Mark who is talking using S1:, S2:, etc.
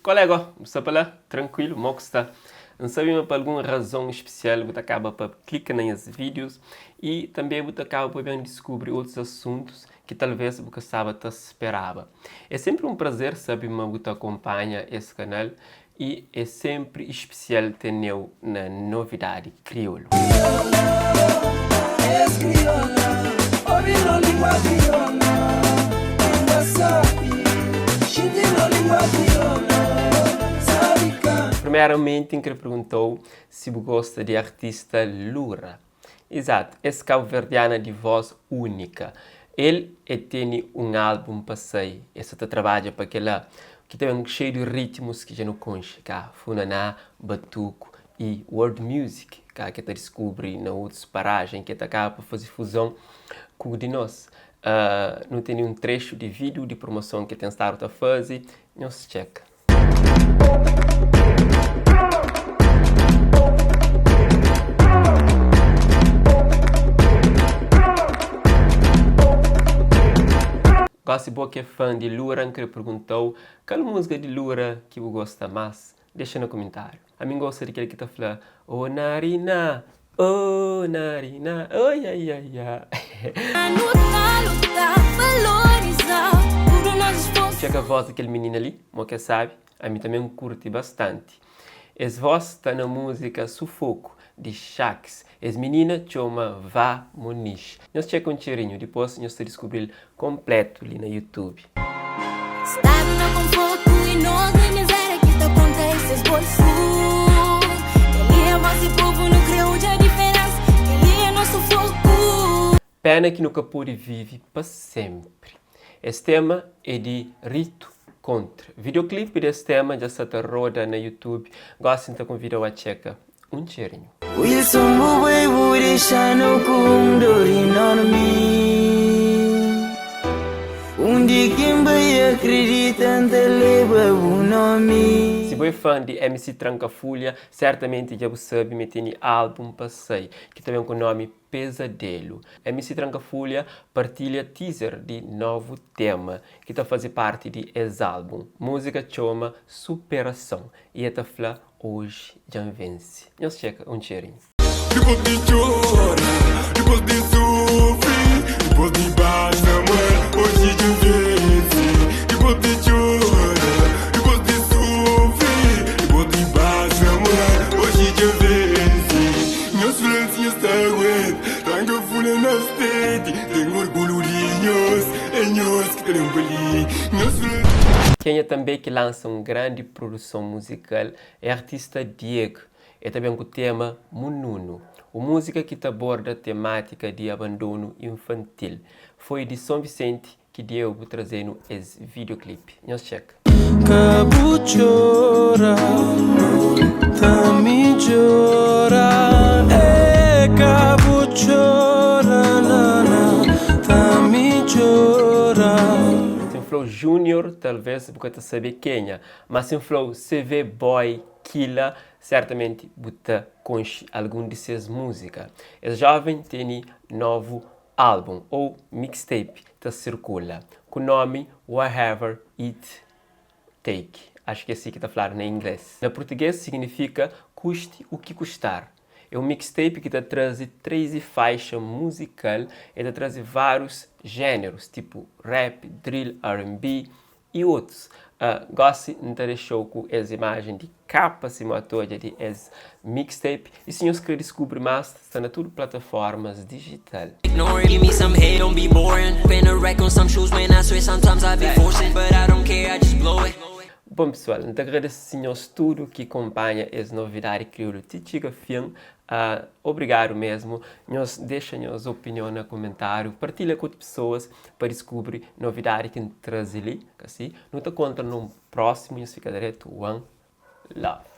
S1: Kolega, bu sta pa la? Trankuilu, mo ku sta? N sabe ma pa algun razon spesial bu ta kaba pa klika na nhas vídius i tanbe bu ta kaba pa ben diskubri otus asuntus ki talvês bu ka staba ta speraba. É sénpri un prazer sabe ma bu ta konpanha es kanal I é senpri ispisial tene-u na Novidadi Kriolu. Primeramenti N kre pergunta-u si bu gosta di artista Lura. Izatu, es kabuverdiana di vós únika. El e tene un álbun pa sai, e sa ta trabadja pa kel-la, ki ta ben xeiu di ritmus ki dja nu konxe, ka funaná, batuku i world music, ka ki e ta diskubri na otus parajen, ki e ta kaba pa faze fuzon ku di nos. Nu tene un trexu di vídiu di promoson ki e ten stadu ta faze, nhos txeka. Gosi bo ki é fã di Lura N kre pergunta-u kal múzika di Lura ki bu gosta más? Dexa na kumentáriu. Ami N gosta di kel ki ta fla Oh Narina, oh Narina, oi ai ai ai. Txeka vós di kel minina li, mo ke sabi, ami tanbe N kurti bastanti. Es vós sta na múzika Sufoku di Shakes. Es minina txoma Vá Moniz. Nhos txeka un txerinhu, dipôs nhos ta diskubri-l konplétu li na YouTube.
S2: Stadu na konfortu i nos na mizeria ki ta konta é ses bolsu Kel-li é vós di povu nu kre odja diferensa Kel-li é nos sufoku.
S1: Pena ki nu ka pode vive pa senpri. Es tema é di Rito Contre. Videoclip des tema dja sa ta roda na YouTube. Gosi N ta konvida-u a txeka un txerinhu.
S3: Wilson bu bai bu dexa-nu ku un dor enormi Undi ki N bai akredita N ta leba bu nomi.
S1: Si bo é fã di MC Tranka Fulha, sertamenti dja bu sabe ma e tene álbum pa sai, ki ta ben ku nomi Pesadelo. MC Tranka Fulha partilha teaser di novu tema ki ta faze parti di es álbum. Múzika txoma Superason i e ta fla Oji dja N vense. Nhos txeka un txerinhu.
S4: Dipôs di txora, dipôs di sufri, dipôs di pasa mal, oji dja N vense. Dipôs di txora, dipôs di sufri, dipôs di pasa mal, oji dja N vense. Nhos fla-m si nhos ta aguenta, tranka fulha na stenti, ten orgulhu di nhos, é nhos ki ta ben pa li. Nhos fla-m.
S1: Kenha tanbe ki lansa un grandi produson muzikal é artista Diego. E ta ben ku tema Mununu, un múzika ki ta aborda temátika di abandonu infantil. Foi di Son Visenti ki Diego traze-nu es videoclip. Nhos txeka.
S3: Ka bu txora, ta midjora eh Ka bu txora, na na, ta midjora.
S1: Si N fla-u Junior, talvês bu ka ta sabe kenha, má si N fla-u CV Boy Kila, sertamenti bu ta konxe algun di ses múzika. Es jóven tene novu álbun ou mixtape ta sirkula ku nomi Whatever It Take, acho ki é si ki ta fladu na inglês. Na purtugês signifika Custe o que custar. É un mixtape ki ta traze 13 faixa muzikal, el ta traze várius jénerus, tipu rap, drill, R&B i otus. Gosi N ta dexa-u ku es imajen di kapa sima ta odja di es mixtape i si nhos kre diskubri más sta na tudu plataformas dijital. Bon pesoal, N ta agradese nhos tudu ki konpanha es novidadi kriolu ti txiga fin. Obrigadu mesmu. Nhos dexa nhos opinion na kumentáriu, partilha ku otu pesoas pa diskubri novidadi ki N traze li. Ka si? Nu ta kontra nun prósimu. Nhos fika dretu. One love.